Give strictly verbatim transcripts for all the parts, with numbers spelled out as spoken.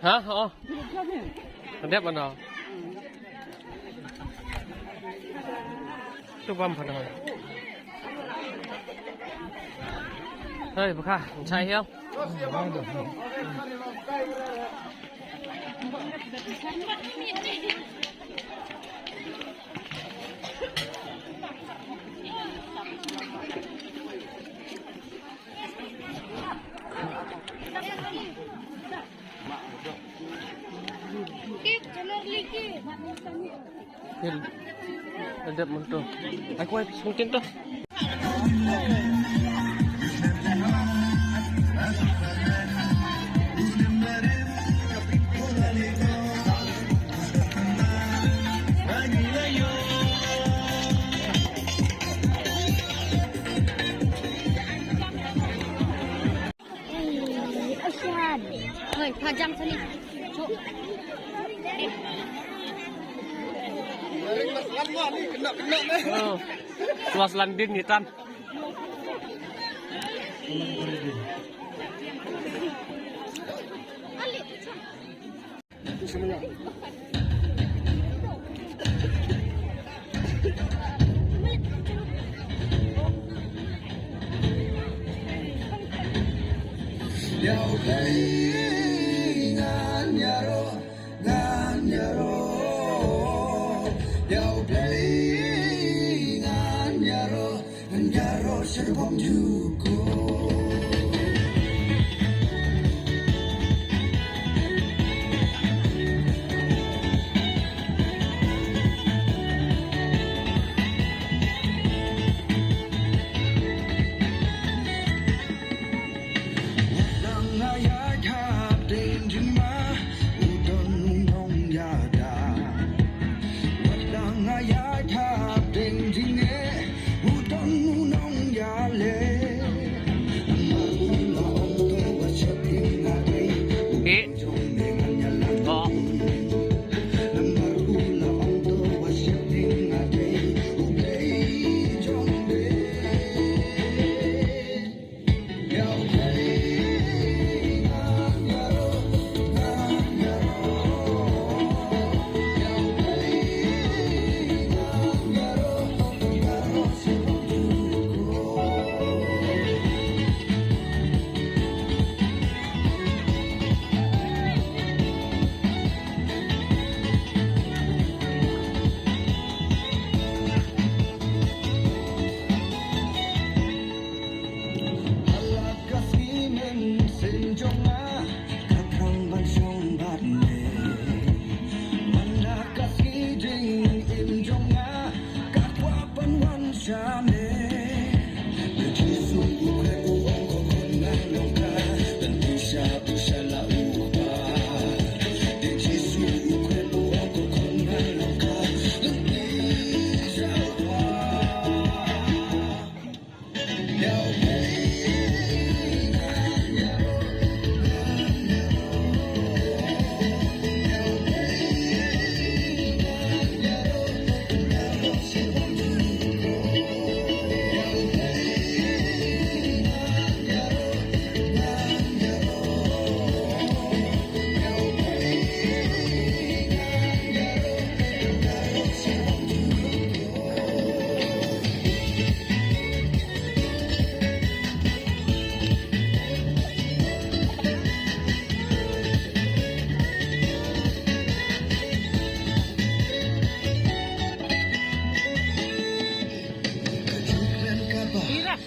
Ha? Oh. Kedap mana? Tu bam pada. Hei, buka, chai hiam. Pil. Adep mun tu. Aku ai mungkin tu. Hoi, pajam sini. Cuk. Oh. Tuas landin ni tan.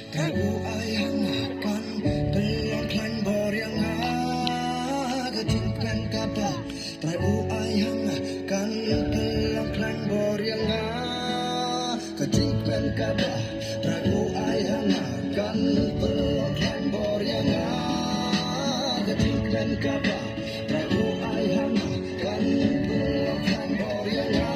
Trai u ai ha nga kan pynlong khlaiñ bor ïa nga. Ka jingkmen kaba trai u ai ha nga kan pynlong khlaiñ bor ïa nga. Ka jingkmen kaba trai u ai ha nga kan pynlong khlaiñ bor ïa nga. Ka jingkmen kaba trai u ai ha nga kan pynlong khlaiñ bor ïa nga.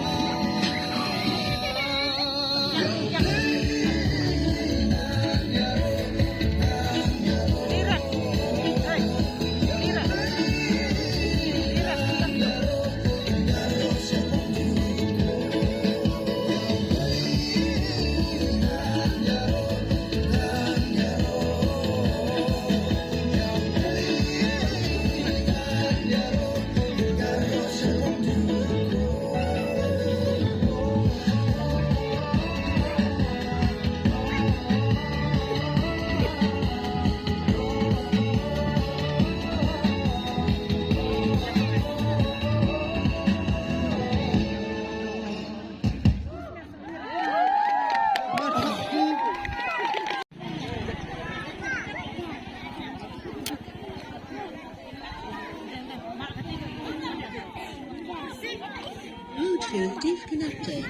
Connected.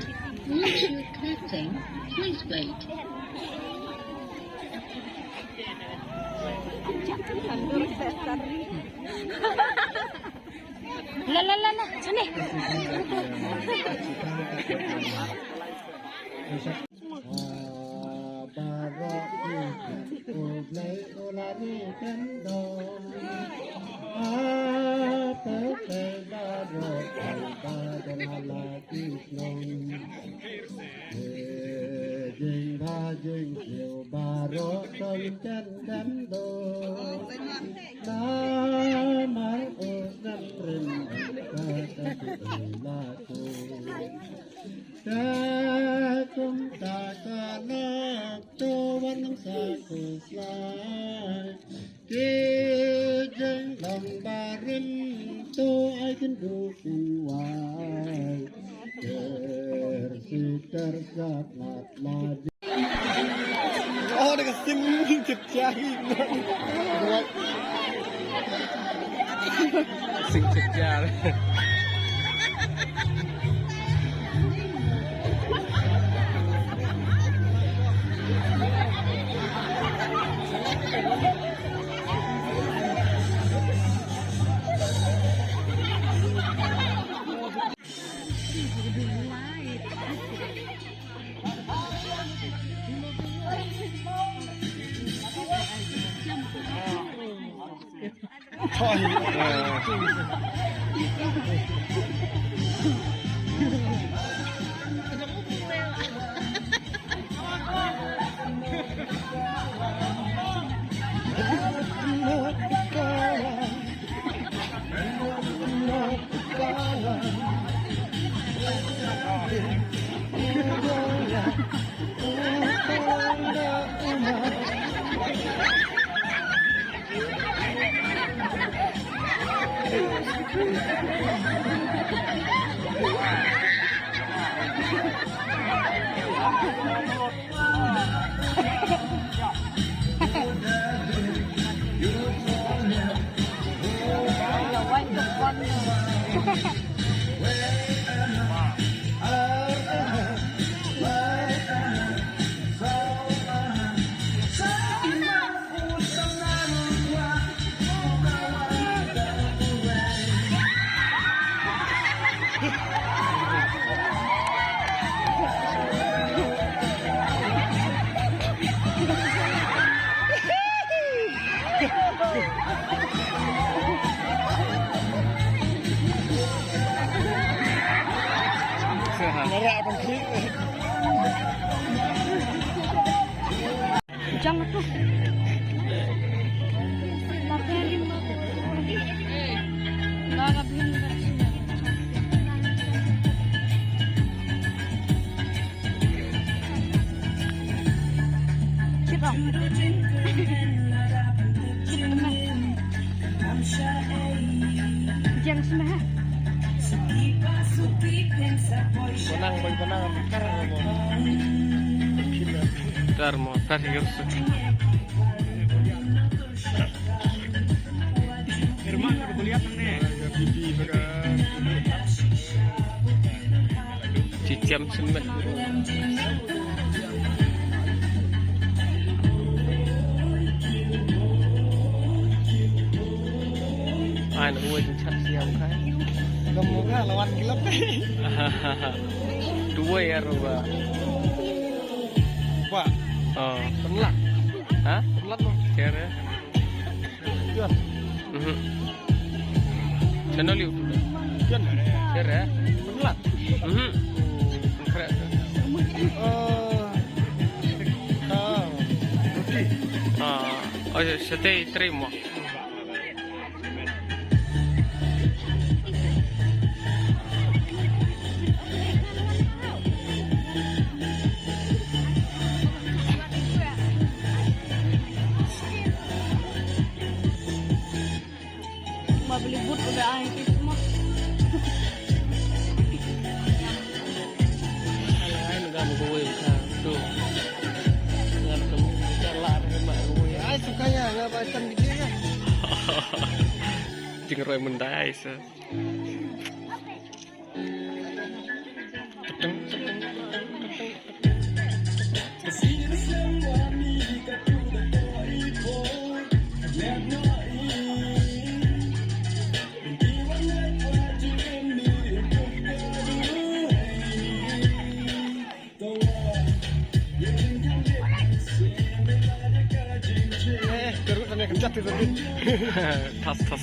Bluetooth connecting. Please wait. La la la la, sini. Ah, baroh u Blei u la ri kyndoh. Ah, pei pei baroh, pei baroh ha la ki shnong. Ki jingbha jingsiew baroh tong jan dam doh. Namar u ngam rim ka ka ki la tu. Te kumta ka lok to wan nang sa khuslai. Ki jinglong barim to ai kynduh kynwai. Ter si ter sat mat ma. Oh, da ka sing jit jai. Sing jit jai. Jang tu. Jang sma ha. Benang, benang, benang. Tar mo, tar hiyo. Herman, aku lihat nih. Cicam semet. Ai, na uwei jingchat siam kai. Kamu ka lawan kilap. Duwei ya ruba. Ba. Oh. Penlat. Ha? Penlat mo. Kere. Jan. Mhm. Channel YouTube. Jan. Share ya. Penlat. Mhm. Kre. Eh. Ah. Roti. Ah. Oh, ya, sate try mo. Ma beli but udah ai ki semua. Alah, ai, ngam kawei ka tu. Ngam tu ka lar ma kawei. Ai, suka ya, ngam macam dia ya. Jingroi mendai sa. Thas, thas.